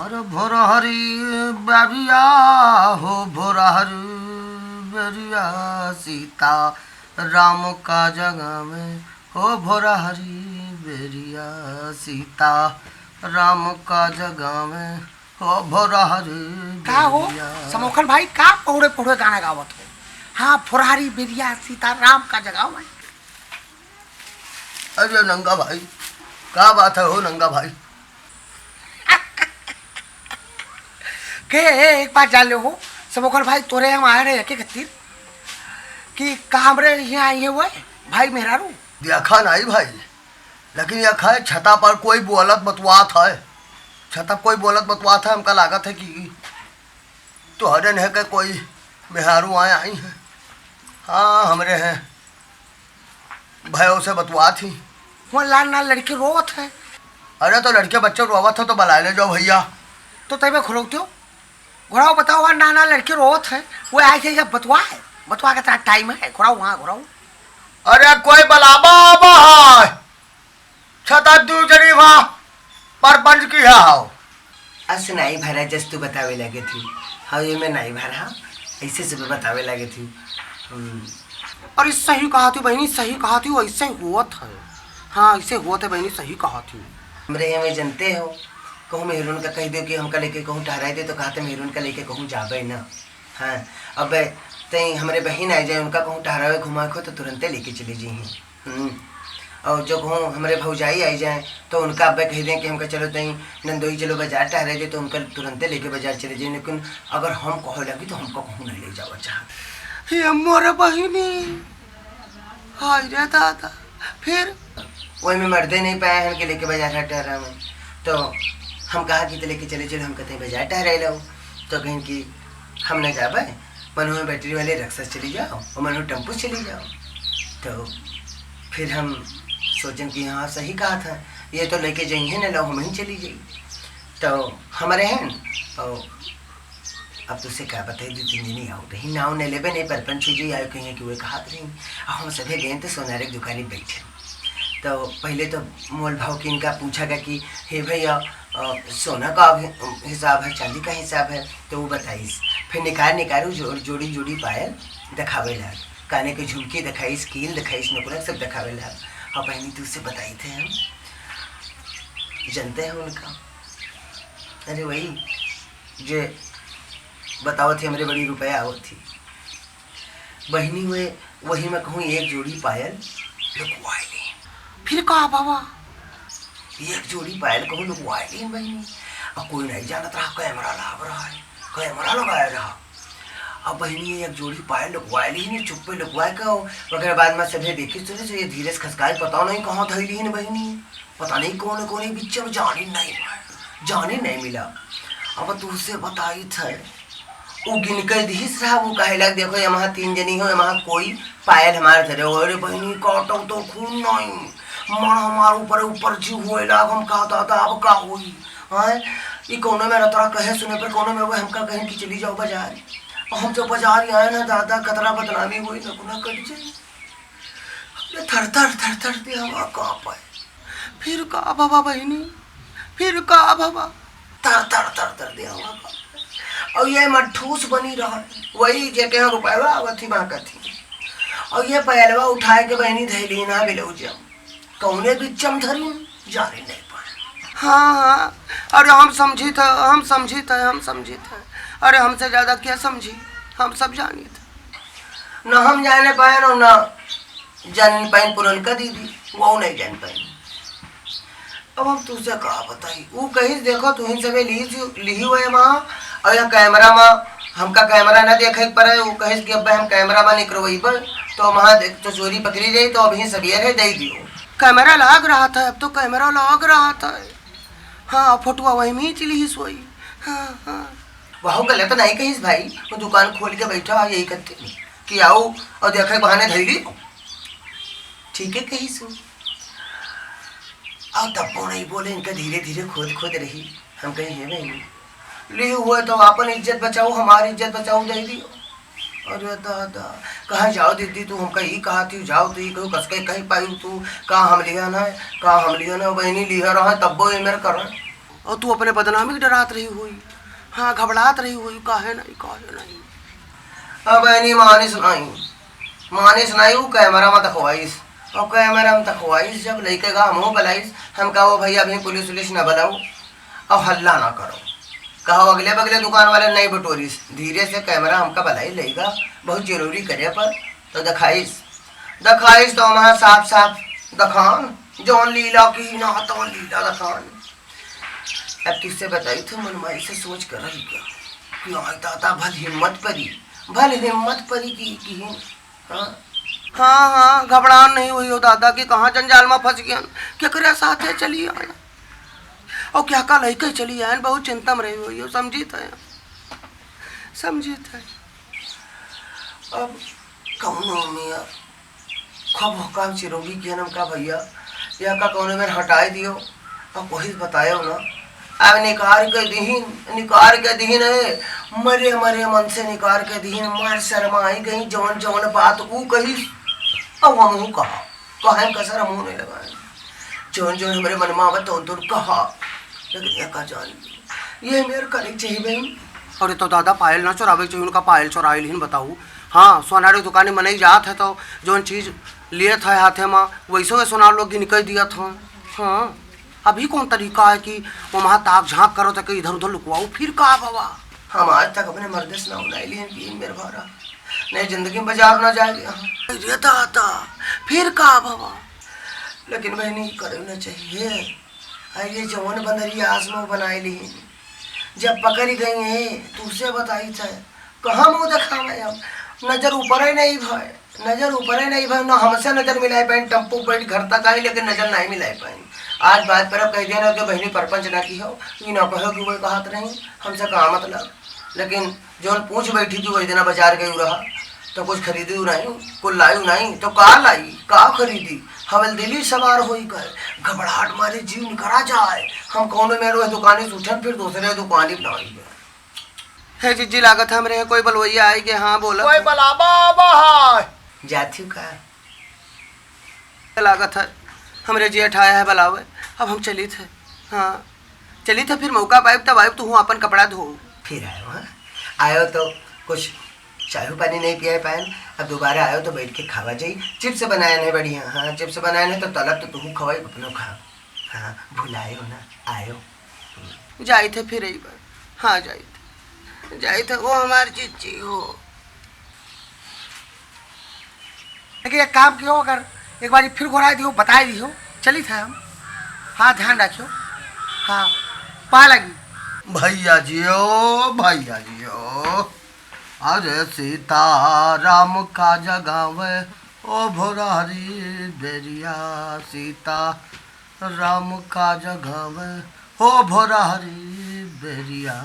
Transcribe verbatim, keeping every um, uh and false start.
अरे भोरहरी बेरिया हो, भोरहरी बेरिया, सीता राम का जगावे हो, भोरहरी बेरिया, सीता राम का जगावे हो, भोरहरी का हो बेरिया। समोखन भाई, का पहुड़े पहुड़े गाना गावत हो? हाँ, भोरहरी बेरिया सीता राम का जगावे। अरे नंगा भाई, का बात है हो नंगा भाई? के, एक बात जान ले हो समोखन भाई, तोरे हम आए रहे के खातिर कि का हमरे यहाँ आई है वो भाई मेहरारू? देखा नहीं भाई, लेकिन यह है छता पर कोई बोलत बतवात है, छता कोई बोलत बतवात है, हमका लागत है कि तोहरे नहीं के कोई मेहरारू आए आई है। हाँ, हमरे हैं। भयो से बतुआत ही। वो लाल लाल लड़के रोवत है। अरे तो लड़के बच्चे रोवत है तो बुलाए ले जाओ भैया। तो तैबे घुरौतियो, घुराओ बताओ, वहाँ ना ना लड़के रोवत है, वो आए थे जब बतुआ है, बतुआ के साथ टाइम है, घुराओ वहाँ घुराओ। अरे कोई बलाबा आबा है। छता दू जनी वहाँ परपंच की है हो। अस नाई भरा जस तू बतावे लगे थी। हाँ, ये में नाई भरा, ऐसे से बतावे लगे थी। हम्म। अरे सही कहा थी बहनी, सही कहा थी, ऐसे हुआ था। हाँ, ऐसे हुआ था बहनी, सही कहा थी। हमरे यहाँ में जनते हो, कहूँ मेहरून का कह दो कि हमका लेके कहूँ टहराए दे, तो कहते मेहरून का लेके कहूँ जाबे ना। हाँ, अब तई हमरे बहिन आ जाए, उनका कहूँ टहरावे घुमावे को तो तुरंते लेके चले जी हैं। हम्म। और जो कहूँ हमरे भौजाई आई जाए, तो उनका अब्बे कह दें कि हमका चलो तई नंदोई चलो बाजार टहरे दे, तो उनका तुरंते लेके बाजार चले जाए। लेकिन अगर हम कहे लगी, तो हमका कहूँ नहीं ले जावा चाहत। हे मोर बहिनी, हाय रे दादा, फिर? वही में मर्दे नहीं पाए हैं कि लेके बाजार है टहरा में, तो हम कहा कि तो लेके चले चलो, हम कहते हैं बाजार टहरे लो, तो कहें कि हम न जाबे, मनो बैटरी वाले रक्शा से चली जाओ और मनो टेम्पो से चली जाओ। तो फिर हम सोचन कि हाँ, सही कहा था, ये तो लेके जाइए ना, लो हम ही चली जाई। तो हमारे हैं, और अब तुझसे क्या बताई, दो तीन दिन ही आओ रही, नाव नहीं लेबे नहीं, परपंच जी आयो कहीं कि वे कहात रही। अब हम सभी गए तो सोनारे की दुकानी बैठे। तो पहले तो मोल भाव की इनका पूछा गया कि हे भैया, अ, सोना का अभी हिसाब है, चांदी का हिसाब है? तो वो बताइस। फिर निकाल निकाल वो जो-, जोड़ी जोड़ी पायल दिखावे लाग, काने के झुमकी दिखाइस, कील दिखाइस, नकुलक सब दिखावे लाग। अब बहनी तुझसे बताई थे हम, जनते हैं उनका। अरे वही जे बतावत थी हमरे बड़ी रुपया आवत थी। बहिनी हुए वही में कहूँ एक जोड़ी पायल लुकवाए ली। फिर का बाबा? एक जोड़ी पायल कहूँ लुकवाए ली बहिनी। अब कोई नहीं जानत रहा, कैमरा लाग रहा है, कैमरा लगाए रहा। अब बहिनी एक जोड़ी पायल लुकवाए ली ने, चुप्पे लुकवाए के, ओकरे बाद में सभे देखी सुनी से ये धीरे से खसकाए, पता नहीं कहाँ धैली ने बहिनी, पता नहीं कौन कौन बिच्चे में जानी नहीं, जानी नहीं मिला। अब तुझसे बताई थे, उ गिन के दिहिस रहा, उ कहे लग, "देखो, ये वहाँ तीन जनी हो, ये वहाँ कोई पायल हमारे धरे हो।" अरे बहिनी, काटो तो खून नहीं, मन हमार ऊपर, ऊपर जी हुए लाग, हम कहा, "दादा, अब का होई?" हैं? ई कौनो में रतरा कहे सुने पर कौनो में वो हमका कहें कि चली जाओ बाजार। और हम जब बाजार आए ना दादा, कतरा बदनामी हुई, नकुना कट जाए। अरे थर थर, थर थर दे हवा कांपे। फिर का भवा बहिनी, फिर का भवा? तर तर तर तर दे हवा का। और ये मठूस बनी रहा, वही जे के यहाँ रुपयवा आवत ही, बाँकत ही। और ये पयलवा उठाए के बहिनी धैली ना ब्लाउज, कौने बिच्चम धरी, जाने नहीं पाए। हाँ, हाँ, अरे हम समझी था, हम समझी था, हम समझी था। अरे हमसे ज्यादा क्या समझी, हम सब जानी था। न हम जाने पाए और न जान पाइन पुरनका दीदी, वो नहीं जान पाइन। अब हम तुझसे का बताई, ऊ कहिस, "देखो, तुहिन सबे लिही, लिही हुए वहाँ, और यहाँ कैमरा में हमका कैमरा न देखे के पड़े।" ऊ कहिस कि अब हम कैमरा में निकरवैबे, तो वहाँ देख, तो चोरी पकड़ी जाई, तो अभी सवेरे दे दियो। कैमरा लाग रहा था, अब तो कैमरा लाग रहा था। हाँ, फोटुआ वही में ही चली ही सोई। हाँ, हाँ। वहु गलत नहीं कहिस भाई, वो दुकान खोल के बैठा है, यही करते कि आओ और देखे बहाने धैली। ठीक है कहिस। और तब वो नहीं बोले, इनका धीरे धीरे खोद खोद रही। हम कहीं है नहीं, ली हुए तो अपन इज्जत बचाओ, हमारी इज्जत बचाओ, दे दियो। अरे दादा, कहाँ जाओ दीदी, तू हमका ई कहा थी, जाओ तू ई कहू, कसके कहीं पाई तू, का हम लिया ना, का हम लिया ना, बहनी लिया रहा, तब्बो ये मेरे करो। और तू अपने बदनामी के डरात रही हुई। हाँ, घबड़ात रही हुई, काहे नहीं, काहे नहीं। अब बहनी मानिस नहीं, मानिस नहीं, वो कैमरा में देखवाइस। और कैमरा में देखवाइस, जब लइके गा हमहू बलाइस, हम कहा, "ओ भैया, अभी पुलिस उलिस न बलाओ और हल्ला ना करो।" कहा, "अगले बगले दुकान वाले नहीं बटोरिस, धीरे से कैमरा हमका बलाई लइगा, बहुत जरूरी करे पर।" तो देखाइस, देखाइस तो वहाँ साफ साफ देखान, जौन लीला की ना तौन लीला देखान। अब किससे बताई थे, मन माई से सोच कर रही क्या कि आय दादा, भल हिम्मत परी, भल हिम्मत परी की, की हाँ, हाँ, हाँ, घबरान नहीं हुई हो दादा कि कहाँ जंजाल में फंस गयन, केकरे साथे चली आए और क्या का लइके चली आए, बहुत चिंता में रही हुई हो, समझी थे, समझी थे। अब कौनो में खूब हुकाम चिरौरी किहन हम का भैया, या का कौनो में हटाए दियो, अब कोई बतायो ना। अब निकार के दिहिन, निकार के दिहिन है, मरे मरे मन से निकार के दिहिन, मार शर्मा आई गई, जौन जौन बात ऊ कही, अब हमहू कहा, कहे कसर हमहू नहीं लगाए, जौन जौन हमरे मन में आवत तौन तौन कहा, लेकिन ये का जान, ये मेरे करे के चाहिए बहन। अरे तो दादा पायल ना चोरावे के चाहिए, उनका पायल चोराइल हिन बताऊ। हाँ, सोनार के दुकाने मनई जात है तो जौन चीज लेत है हाथे में, वैसे वे सोनार लोग गिन के दियत हैं। हाँ, अभी कौन तरीका है कि वो वहाँ ताक झाँक करो तक इधर उधर लुकवाओ, फिर का बाबा? हम आज तक अपने मर्दे से ना उड़ाई लिए कि मेरे भारा नहीं जिंदगी में बाजार ना जाए। हाँ। अरे दादा, फिर का बाबा? लेकिन बहनी करे ना चाहिए। आ ये जवन बनरी आस में बनाए ली, जब पकड़ी गई है, तुझसे बताई थे, कहाँ मुँह देखावे अब? नजर ऊपरे नहीं भय, नजर ऊपरे नहीं भय, ना हमसे नजर मिलाए पाइन, टेम्पो बैठ घर तक आई, लेकिन नजर नहीं मिलाए पाइन। आज बात पर अब कह दिया ना कि बहनी परपंच ना की हो, ई ना कहो कि वो कहत रही, हमसे का मतलब। लेकिन जौन पूछ बैठी कि वही दिना बाजार गई रहा, तो कुछ खरीदी नहीं, कुल लाई नहीं, तो का लाई, का खरीदी? हवल दिली सवार होई गए, घबराहट मारे जीव निकरा जाए। हम कौनो में रोज दुकानी से उठन, फिर दूसरे दुकानी बनाई। हे जिज्जी, लागत है हमरे यहाँ कोई बलवैया आई के। हाँ, बोला। कोई बलावा आवा है। जाती का? लागत है हमरे जेठ आया है बलावे, अब हम चली थे। हाँ, चली थे, फिर मौका पाइब तब आइब, तू हूँ अपन कपड़ा धो। फिर आयो, हाँ? आयो तो कुछ चाय पानी नहीं पिया पाएन, अब दोबारा आयो तो बैठ के खावा जाई। चिप्स बनाए नहीं बढ़िया, हाँ, चिप्स बनाए नहीं तो तलब तो तू खवाई, अपनो खा। हाँ, भुलायो ना, आयो। जाई थे फिर एक बार। हाँ, जाई थे, जाई थे, वो हमार जिज्जी हो। लेकिन एक काम कियो, अगर एक बार फिर घोराई दियो, बताई दियो, चली थे हम। हाँ, ध्यान रखियो। हाँ, पा लगी। भैया जियो, भैया जियो। अरे सीता राम का जगावे, ओ भोरहरी बेरिया, सीता राम का जगावे, ओ भोरहरी बेरिया।